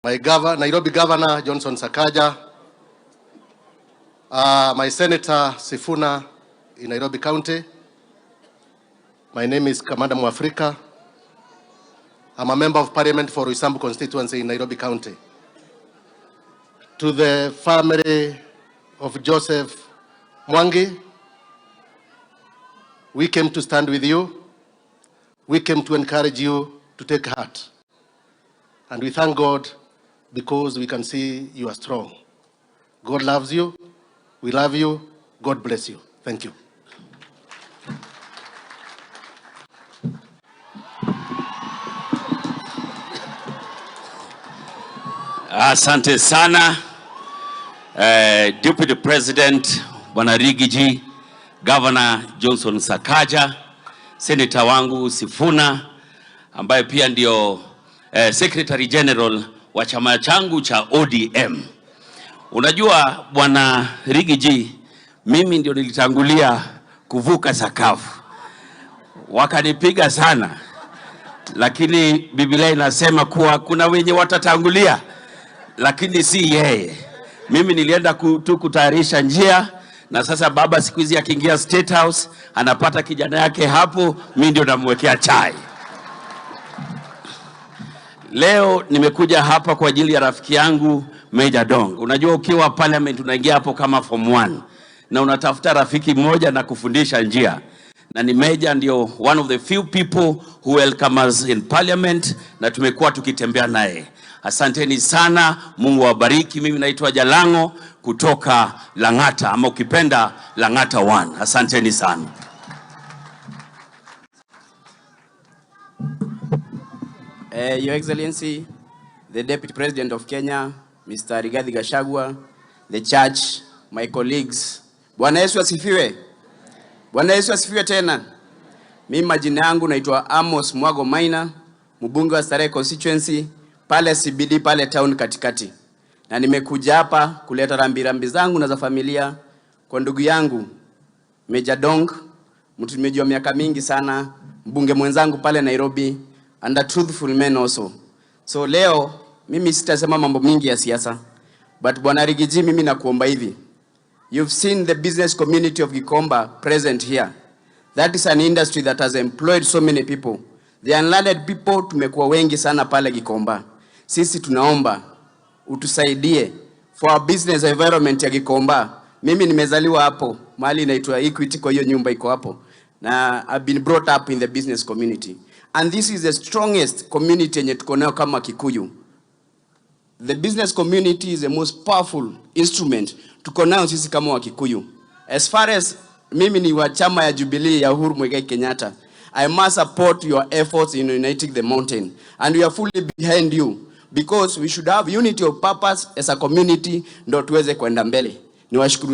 My governor, Nairobi Governor Johnson Sakaja, my Senator Sifuna in Nairobi County. My name is Kamanda Mwafrika. I'm a member of parliament for Roysambu constituency in Nairobi County. To the family of Joseph Mwangi, we came to stand with you. We came to encourage you to take heart. And we thank God because we can see you are strong. God loves you. We love you. God bless you. Thank you. Asante sana Deputy President Bwana Riggy G, Governor Johnson Sakaja, Senator wangu Sifuna ambaye pia ndio Secretary General wa chama changu cha ODM. Unajua Bwana Riggy G, mimi ndio nilitangulia kuvuka sakafu, wakanipiga sana, lakini Biblia inasema kuwa kuna wenye watatangulia lakini si yeye. Mimi nilienda tu kutayarisha njia, na sasa baba siku hizi akiingia State House anapata kijana yake hapo, mimi ndio namwekea chai. Leo nimekuja hapa kwa ajili ya rafiki yangu Mejja Donk. Unajua ukiwa parliament unaingia hapo kama form 1 na unatafuta rafiki mmoja na kufundisha njia, na ni Mejja ndio one of the few people who welcome us in parliament, na tumekuwa tukitembea naye. Asanteni sana, Mungu awabariki. Mimi naitwa Jalango kutoka Lang'ata, ama ukipenda Lang'ata 1. Asanteni sana. Your Excellency, the Deputy President of Kenya, Mr. Rigathi Gachagua, the church, my colleagues. Bwana Yesu asifiwe. Bwana Yesu asifiwe tena. Mimi majina yangu naitwa Amos Mwago Maina, mbunge wa Starehe constituency pale CBD pale town katikati. Na nimekuja hapa kuleta rambirambi zangu na za familia kwa ndugu yangu Mejja Donk, mtu nimejua miaka mingi sana, mbunge mwenzangu pale Nairobi, and a truthful man also. So leo mimi sitasema mambo mingi ya siasa, but Bwana Riggy G, mimi nakuomba hivi. You've seen the business community of Gikomba present here. That is an industry that has employed so many people. The unlearned people tumekuwa wengi sana pale Gikomba. Sisi tunaomba utusaidie for our business environment ya Gikomba. Mimi nimezaliwa hapo mahali inaitwa Equity, kwa hiyo nyumba iko hapo, na I've been brought up in the business community, and this is the strongest community yenye tuko nayo kama Kikuyu. The business community is the most powerful instrument tuko nayo sisi kama Wakikuyu. As far as mimi ni wa chama ya Jubilee ya Uhuru Muigai Kenyatta, I must support your efforts in uniting the mountain, and we are fully behind you because we should have unity of purpose as a community ndo tuweze kwenda mbele. Niwashukuru.